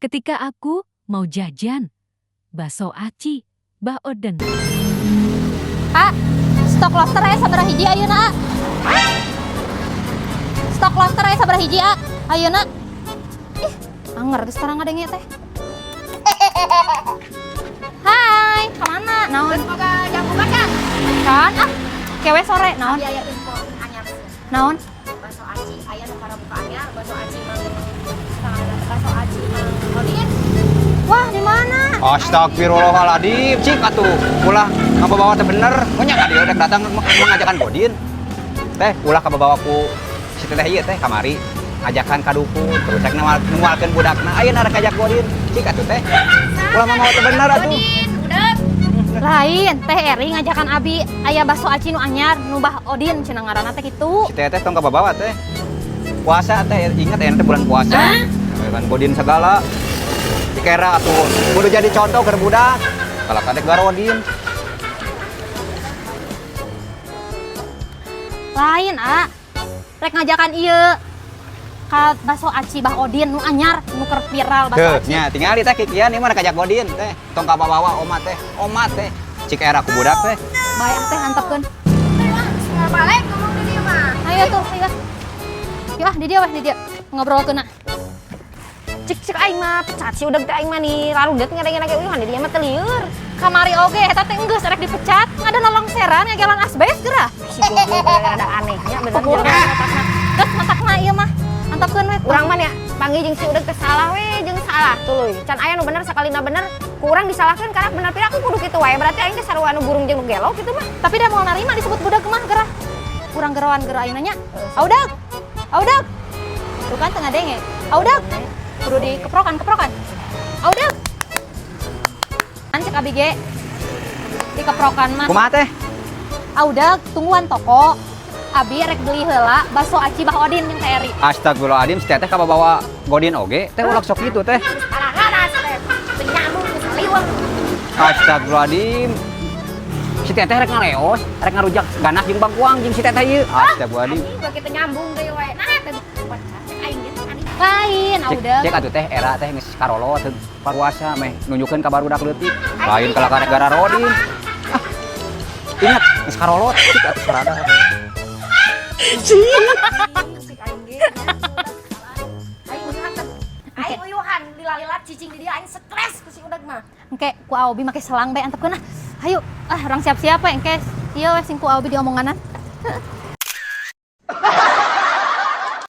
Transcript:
Ketika aku mau jajan, bakso aci, Bah Oden. A, stok loster aya sabaraha hiji ayeuna, A? Stok loster aya sabaraha hiji, A? Ayeuna. Ih, anger geus tarang ngadenge teh. Hai, kemana? Naon? Semoga jambu kacang. Kan ah, kewe sore naon? Biaya info anyar. Naon? Bakso aci aya nu buka anyar, bakso aci mang bakso aci mang Odin. Wah, di mana? Astagfirullahaladzim, cik atuh. Ulah ngabawa teh bener. Monya ka dieu rek datang mengajakan Godin. Teh, ulah kabawa ku si teteh ieu teh kamari ngajakan ka dukun, terus rek nualkeun budakna. Ayeuna rek ngajak Godin. Cik atuh teh. Ulah mamawa teh bener atuh. Odin, udah. Lain, Teh Eri ngajakan abi aya bakso aci nu anyar, nu Bah Odin cenah ngaranna teh kitu. Si teteh tong kabawa teh. Puasa teh, ingat ya teh bulan puasa. Kan Godin segala. Dikera atuh kudu jadi contoh ke budak. Kalau kadek garodin. Lain, A. Rek ngajakan ieu ka bakso aci Bah Odin nu anyar, nu keur viral bakso Tuh, aci. Nya tinggal teh kikian ieu mah rek ngajak Godin teh. Tong kabawa omat teh. Omat teh. Cik era ku budak teh. Bae ah teh antepkeun. Balik ngomong di dieu mah. Ayo tuh, ayo. Yuk ah, di dieu weh, di dieu. Ngobrolkeun. Cik cik aing mah pecat si udah teh aing mah nih larudet ngadengin lagi uyuhan di dieu mah teu lieur. Kamari oge eta teh enggeus rek dipecat, ngada nolongseran ngagelan asbes geura. Si goblok ada anehnya bener. Puguh. Geus matakna ieu mah. Antepkeun we. Urang mah nya panggil jeung si udah teh salah we jeung salah tuluy. Can aya nu bener sakalina bener ku urang disalahkeun karena bener pira aku kudu kitu wae berarti aing teh sarua nu burung jeung nu gelo kitu mah. Tapi dah mau narima disebut budak mah gerah. Kurang geroan gerah ayeuna nya. Audag. Audag. Tuh kan tengah denge. Audag. Kudu dikeprokan, keprokan. Audag. Kan cek abi ge. Dikeprokan mah. Kumaha teh? Audag tungguan toko. Abi rek beli heula bakso aci Bah Odin jeung Teh Eri. Astagfirullahaladzim, si teteh kabawa Godin oge, teh ulah sok kitu teh. Parah teh. Teu nyambung geus liweng. Astagfirullahaladzim. Si teteh rek ngaleos, rek ngarujak ganas jeung bangkuang jeung si teteh ieu. Astagfirullahaladzim. Anjing bagi teu nyambung deui wae. Nah teh pecat cek aing ge tadi. Lain, Cek, Audag. cek atuh teh era teh geus karolo teu paruasa meh nunjukkeun ka barudak leutik. Lain kalakar rek gara Rodin. Ah, ingat geus karolot cik atuh sarada. Cek aing ge. Aing uyuhan teh. Aing uyuhan lila-lila cicing di dieu aing stres ku si udag mah. Engke ku Aobi make selang bae antepkeun ah. Hayu, ah orang siap-siap we engke. Ieu we sing ku Aobi diomonganan.